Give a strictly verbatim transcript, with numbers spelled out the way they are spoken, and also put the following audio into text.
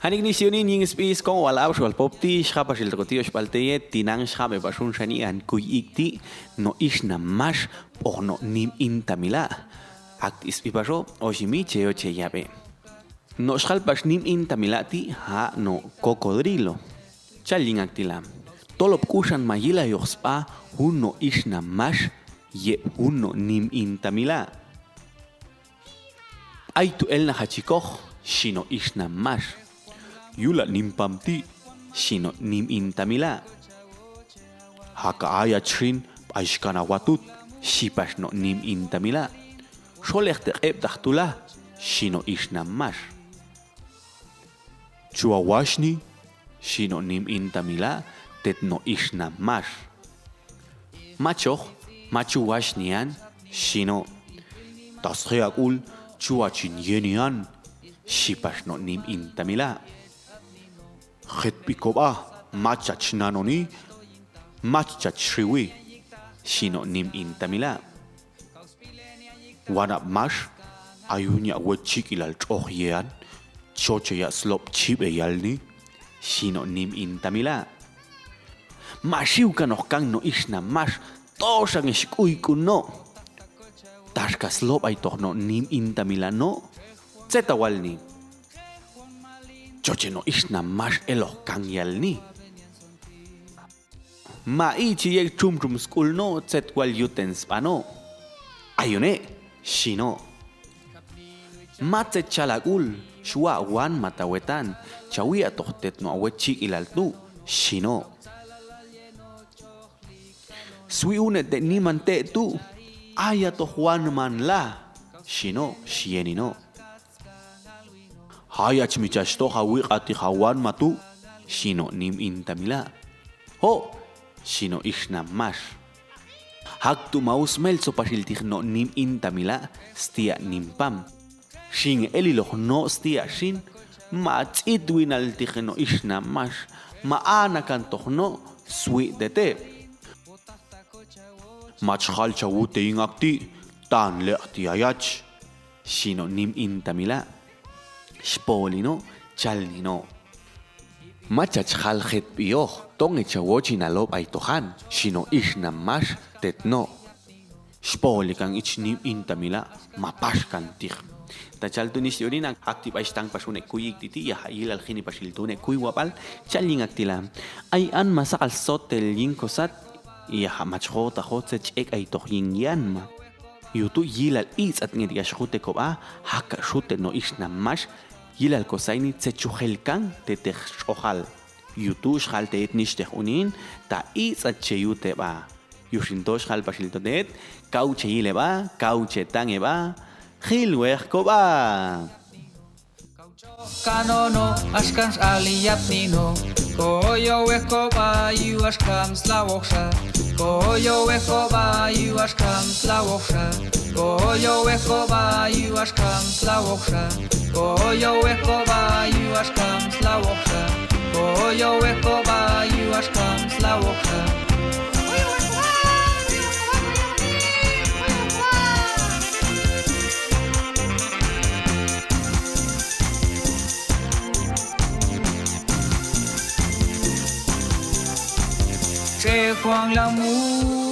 Anik ni siuni nying spi skong wal ap wal pop ti, sha pasil toko ti os pal teye, tinang sha be pasun shani an kuy ik ti, no isna mash, poh no nim inta mila. Ak ti spi paso, osi mi che yo che ya be. No shal pas nim inta mila ti, ha no cocodrilo. Chal ying ak tila. Tolop kusan mayila yoh spa, hun no isna mash, yep hun no nim inta mila. Ai tu el na hachikoh, shino isna mash. Yula nim pam ti, shino nim inta mila. Haka aya chrin, ai shkana watut, shipas no nim inta mila. Sholeh te ep dah tula, shino isna mash. Chua washni, shino nim inta mila, tet no isna mash. Machoh, machu washni an, shino. Tashe ak ul, chua chin yeni an, shipas no nim inta mila. Hetpi koba, machach nano ni, machach shriwi, shino nim inta mila. Wanap mash, ayunya we chik ilal choh yean, choche ya slop chip eyal ni, shino nim inta mila. Mashiu kanoh kang no isna mash, tosa ngesh kuy kun no. Taska slop ai toh no nim inta mila no, cetawal ni. Choche no isna mash eloh kang yal ni. Ma i chiyek chum chum skul no, cet wal yuten spano. Ayo ne, shino. Ma cet chalak ul, shua wan mata wetan, chawi atoh tet no awe chik ilal tu, shino. Swi unet tek niman tek tu, aya toh wan man la, shino, shieni no. Hayach michas toh hawi kati hawan matu, shino nim inta mila. Ho, shino isna mash. Hak tu mau smel so pasil tih no nim inta mila, stia nim pam. Sing eli loh no stia sin, ma cit winal tih no isna mash, ma anakan toh no swi tete. Machhal chawu te ingak ti, tan lek ti ayach. Shino nim inta mila. Shpo lino, chal nino. Machachhal het pioh, tonge chawo chinalop ai tohan, shino isna mash tet no. Shpo likang ich nim inta mila, mapash kan tih. Tachal tu ni sioni nak aktif ai stang pasunek kuy ik titi, ya ha ilal hini pasil tu nek kuy wapal, chal ying ak tila. Ai an masak al sotel ying kosat, ya ha machho taho cech ek ai toh ying yan ma. Yu tu yilal i sat nge dias hute koba, haka shute no isna mash, yilal kosai ni cechuhel kang teteh shohal. Yu tu shal te etnis teh unin, ta i sat che yu te ba. Yu sinto shal pasil to det, kau che yile ba, kau che tange ba, hil weh koba. Kanono, ashkan saliap nino. Koyo weh koba yu ashkam slawoksha. Koyo weh koba yu ashkam slawoksha. Koyo weh koba yu ashkam slawoksha. Koyo weh koba yu ashkam slawoksha. Koyo weh koba yu ashkam slawoksha. Chehuang lamu.